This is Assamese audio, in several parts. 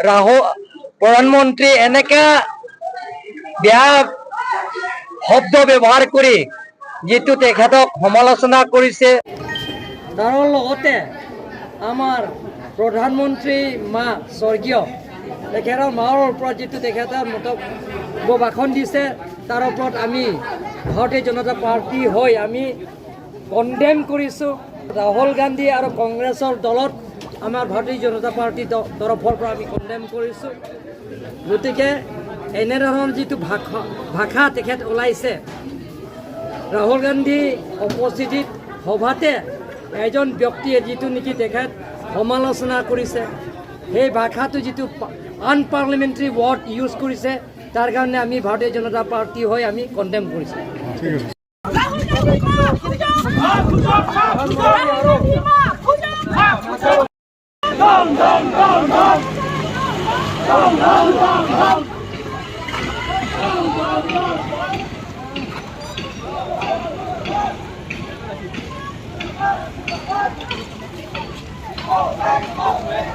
ৰাহুল প্ৰধানমন্ত্ৰী এনেকা বেয়া শব্দ ব্যৱহাৰ কৰি যিটো তেখেতক সমালোচনা কৰিছে। তাৰ লগতে আমাৰ প্ৰধানমন্ত্ৰী মা স্বৰ্গীয় তেখেতৰ মাৰ ওপৰত যিটো তেখেতৰ মন্তব্য ভাষণ দিছে, তাৰ ওপৰত আমি ভাৰতীয় জনতা পাৰ্টী হৈ আমি কণ্ডেম কৰিছোঁ। ৰাহুল গান্ধী আৰু কংগ্ৰেছৰ দলত আমাৰ ভাৰতীয় জনতা পাৰ্টীৰ তৰফৰ পৰা আমি কণ্ডেম কৰিছোঁ। গতিকে এনেধৰণৰ যিটো ভাষা তেখেত ওলাইছে, ৰাহুল গান্ধী উপস্থিতিত সভাতে এজন ব্যক্তিয়ে যিটো নেকি তেখেত সমালোচনা কৰিছে, সেই ভাষাটো যিটো আনপাৰ্লিমেণ্টাৰী ৱৰ্ড ইউজ কৰিছে, তাৰ কাৰণে আমি ভাৰতীয় জনতা পাৰ্টী হৈ আমি কণ্ডেম কৰিছোঁ। ঠিক আছে। राहुल गांधी माफ हो जाओ। राहुल गांधी माफ हो जाओ। Down, down, down, down. Down, down, down, down. Down, down, down. Go back, go back.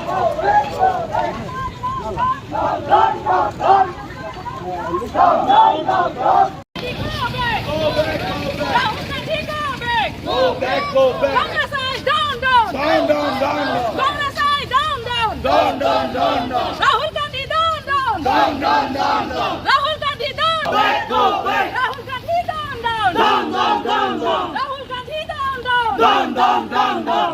Go back, go back. Down, down, down, down. Down, down, down, down. Go back. Go back, go back. Rahul Gandhi, go back. Go back, go back. Congress I down, down. Down, down, down, down. Congress I down, down. Down, down, down, down. Rahul Gandhi down, down. Down, down, down, down. Rahul Gandhi down. Back, go back. Rahul Gandhi down, down. Down, down, down, down. Rahul Gandhi down, down. Down, down, down, down.